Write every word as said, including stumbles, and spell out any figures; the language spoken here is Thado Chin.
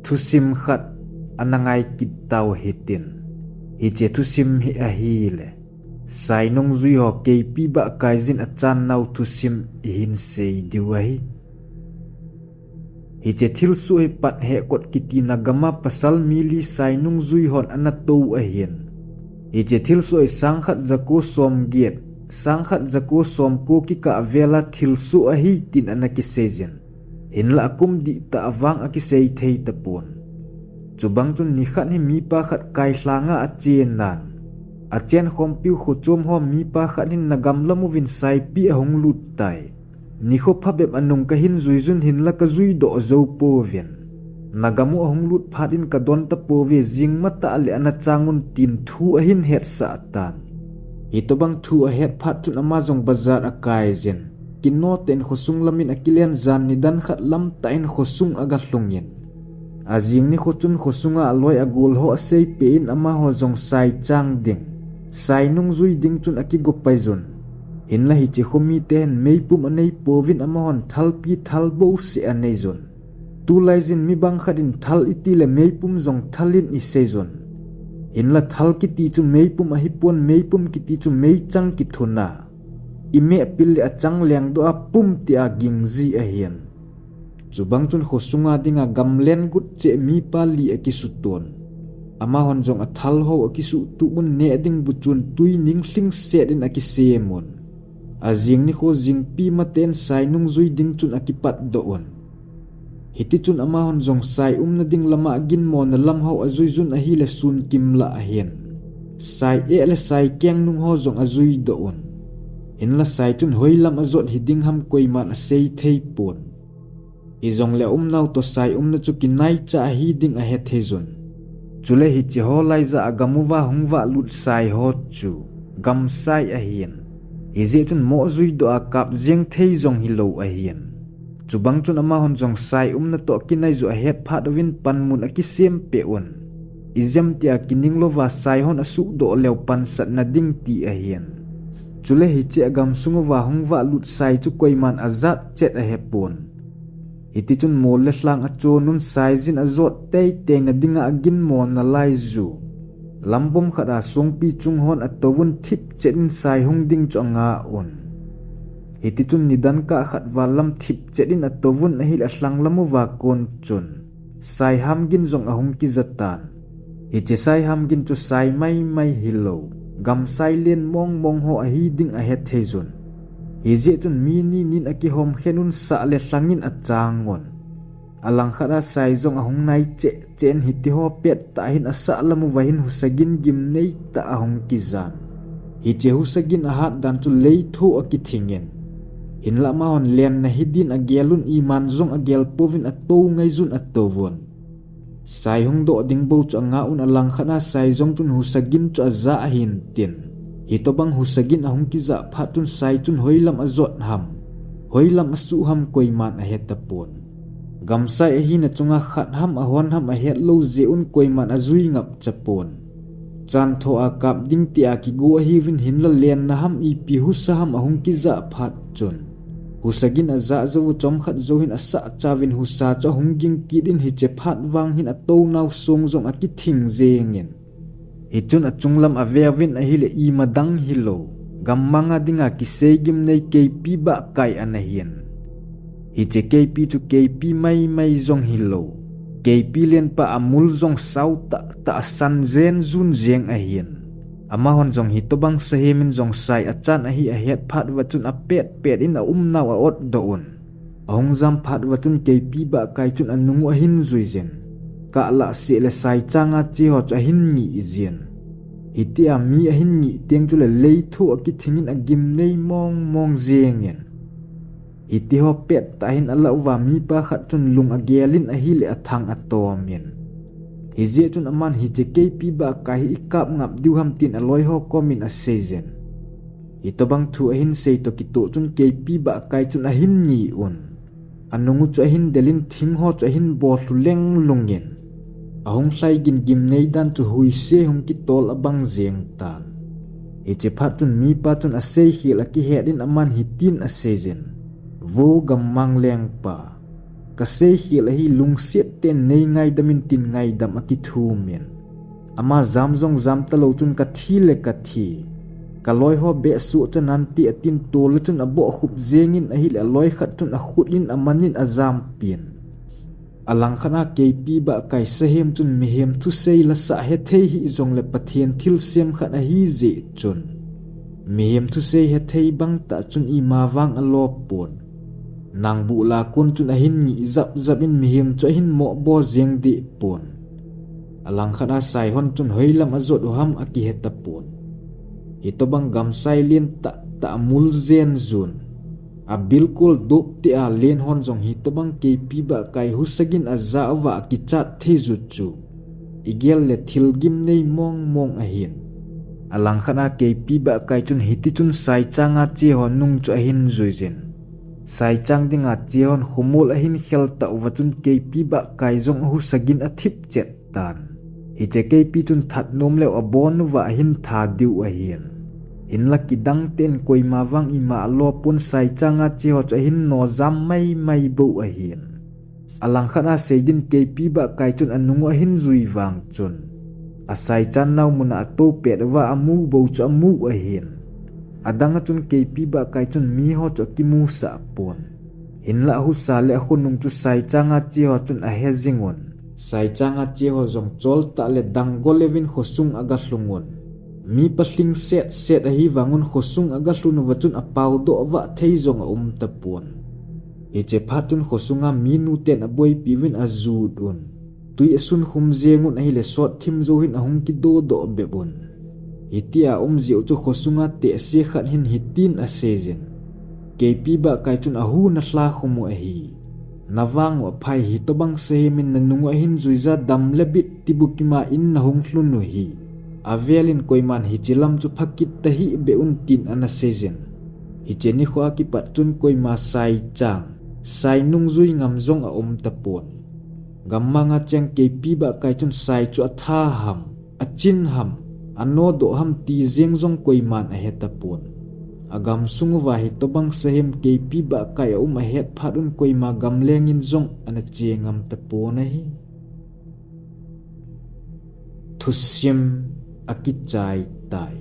Thusim khat ana ngai kit tau hitin. Hiche thusim hi ahile, Sai nungjui ho keipi bahkai jin achan nau thusim ihin sei diu ahi. Hiche thilsoh hi Pathehkot kitina gam a pasal mi li Sai nungjui hon ana tou ahin. Hiche thilsoh hi sangkhat jako somget, sangkhat jako somko kikah vel a thilsoh ahi tin ana kisei jin. Hinlah akum dihtah a vang akisei thei tapon. Chubang chun nikhat hi mipa khat kailhang a achenan, achen khompiu khochom ho mipa khat hin nagam lam uvin saipi ahung lut tai. Nikho phabep a nung kahin jui jun hinlah kajui doh jou pouvin. Nagam u ahung lut phat in kadon tapouve, jing matah le ana chang un tin thu ahin hetsah tan. Hitobang thu ahet phat chun ama jong bazar akai jin. Kino tah in khosung lam in akilen jan nidan khat lam tah in khosung agalhung in. Ajing nikho chun khosunga aloi agol ho aseipeh in amaho jong sai chang ding, sai nungjui ding chun akigo pai jun. Hinlah hiche khomite hin meipum anei pouvin amahon thalpi thal bouseh anei jun. Tulai jin mi bang khat in thal iti le meipum jong thal in isei jun. Hinlah thal kiti chu meipum ahipon, meipum kiti chu meichang kithun a imeh pil le achang leng doh a pum tia ging ji ahin. Chubang chun khosunga dinga gamlen gut cheh mipa li akisuton. Amahon jong athal ho akisuh tuh un neh ding buchun tui ning lhingset in akisem un. Ajing nikho jingpi maten sai nungjui ding chun akipat doh un. Hiti chun amahon jong sai umna ding lama aginmona lam ho ajui jun ahile sun kim lah ahin. Sai eh le sai keng nung ho jong ajui doh un. Hinlah sai chun hoi lam ajot hiding ham koiman asei thei pon. Hijongle aumnau toh sai umna chu kinaicha ahi ding ahethei jun. Chule hiche ho laija agam uva hung vah lut sai ho chu gamsai ahin. Hijeh chun moh jui doh a kap jeng thei jong hilou ahin. Chubang chun amahon jong sai umna toh kinai ju ahet phat uvin panmun akisem peh un. Ijemtia kining louva sai hon asuh doh leu pansatna ding ti ahin. Chule hiche agam sung uva hung vah lut sai chu koiman ajat chet ahepon. Hiti chun mol le lhang achon un sai jin ajot teitei na dinga aginmona laiju. Lambom khat a songpi chung hon atou un thip chet in sai hung ding chu anga un. Hiti chun nidan kah khat val lam thip chet in atou un ahile alhang lam uva kon chun. Sai hamgin jong ahung kija tan. Hiche sai hamgin chu sai maimai hilou. Gamsai len mongmong ho ahi ding ahethei jun. Hijeh chun mi ni nin akihom khen un sah le lhangin achang un. Alangkhat a sai jong ahung nai cheh cheh in hiti ho pettah hin asah lam uva hin husagin gimnei tah ahung kijan. Hiche husagin ahat dan chu leitho akithing in. Hinlah amahon lenna hidin agel un iman jong agel pouvin atou ngai jun atou un. Sai hung doh ding bou chu anga un alangkhat a sai jong chun husagin chu aja ahin tin. Hitobang husagin ahung kijah phat chun sai chun hoi lam ajot ham, hoi lam asuh ham koiman ahetapon. Gamsai ahina chunga khat ham ahon ham ahet lou jeh un koiman ajui ngapcha pon. Chantho a kap ding tia kigo ahiuvin hinlah lenna ham ipi husa ham ahung kijah phat chun. Husagin ajah jou u chomkhat jou hin asah chauvin husa chu ahung ging kit in hiche phat vang hin atounau song jong akithing jeng in. Hichun achunglam aveuvin ahile ima dang hilou. Gammang a dinga kisei gimnei keipi bahkai ana hin. Hiche keipi chu keipi maimai jong hilou. Keipi lenpa amul jong sao tahtah asan jen jun jeng ahin. Amahon jong hitobang sahem in jong sai achan ahi ahet phat uva chun apetpet in aumnau a-otdoh un. Ahung jam phat uva chun keipi bahkai chun anung u ahin jui jin. Kahlah seh le sai changa che ho chu ahin ngih jin. Hitia mi ahin ngih teng chule leitho akithing in agimnei mongmong jeng in. Hiti ho pettah hin alah uva mipa khat chun lung agel in ahile athang atom in. Hijeh chun aman hiche keipi bahkai hi ikap ngap diu ham tin aloi ho kom in asei jin. Hitobang thu ahin sei toh kitoh chun keipi bahkai chun ahin ngih un. Anung u chu ahin del in thing ho chu ahin bol lhu lenglung in. Ahung lhai gingim nei dan chu huise hung kitol abang jeng tan. Hiche phat chun mipa chun asei khel akihet in aman hitin asei jin. Vo gammang lengpa. Kasei khel ahi, lungset ten nei ngaidam in tin ngaidam akithum in. Ama jam jong jam talou chun kathi le kathi. Kaloi ho behsuh cha nante atin tol a chun aboh khup jeng in ahile aloi khat chun akhut in aman in ajam pin. Alangkhat a Keipi Bahkai sahem chun mihem thusei lasah hethei hih jongle Pathen thilsem khat ahi jeh chun. Mihem thusei hethei bang tah chun ima vang alo pon. Nang buh la kon chun ahin ngih jap jap in mihem chu ahin mohbo jeng deh pon. Alangkhat a Saihon chun hoilam ajot u ham akihe tapon. Hitobang gamsai len tah tah amul jen jun. Abilkol dop teh a len hon jong hitobang Keipi Bahkai husa gin aja uva akichat thei ju chu. Igel le thil gimnei mong mong ahin. Alangkhat a Keipi Bahkai chun hiti chun Saichang a che ho nung chu ahin jui jin. Saichang dinga che hon khomol ahin khel tah uva chun Keipi Bahkai jong ahusa gin athip chet tan. Hiche Keipi chun that nom leu abon uva ahin tha diu ahin. Hinla kidang tah in koima vang ima alo pon Saichang a che ho chu ahin no jam mai mai bou ahin. Alangkhat a Seidin Keipi Bahkai chun anung u ahin jui vang chun. Asaichang nau mun a atou pet uva amu bou chu amu ahin. Adang a chun Keipi Bahkai chun mi ho chu akimusah pon. Hinla ahusa le akhonung chu Saichang a che ho chun ahe jing un. Saichang a che ho jong chol tah le dang gol leu vin khosung aga lhung un. Mi palhing set set ahi vang un khosung aga lhun uva chun apao doh vah thei jong aum tapon. Hiche phat chun khosung a mi nu ten aboipi uvin ajut un. Tui asun khum jeng un ahile sot thim jou hin ahung kido doh bep un. Hiti a um jeh u chu khosung a tehse khat hin hitin asei jin. Keipi Bahkai chun ahu nalha khum u ahi. Navang u aphai hitobang sahem in nanung u ahin jui ja dam le bit tibukim a in nahung lhun u hi. Avel in koiman hiche lam chu phakit tahih beh un tin ana sei jin. Hiche nikho a kipat chun koima Saichang, Sai nungjui ngam jong aum tapon. Gammang a cheng Keipi Bahkai chun Sai chu atha ham, achin ham, anodoh ham ti jeng jong koiman ahe tapon. Agamsung uva hitobang sahem Keipi Bahkai aum ahet phat un koima gamleng in jong ana che ngam tapon ahi. Thusim akichai tai.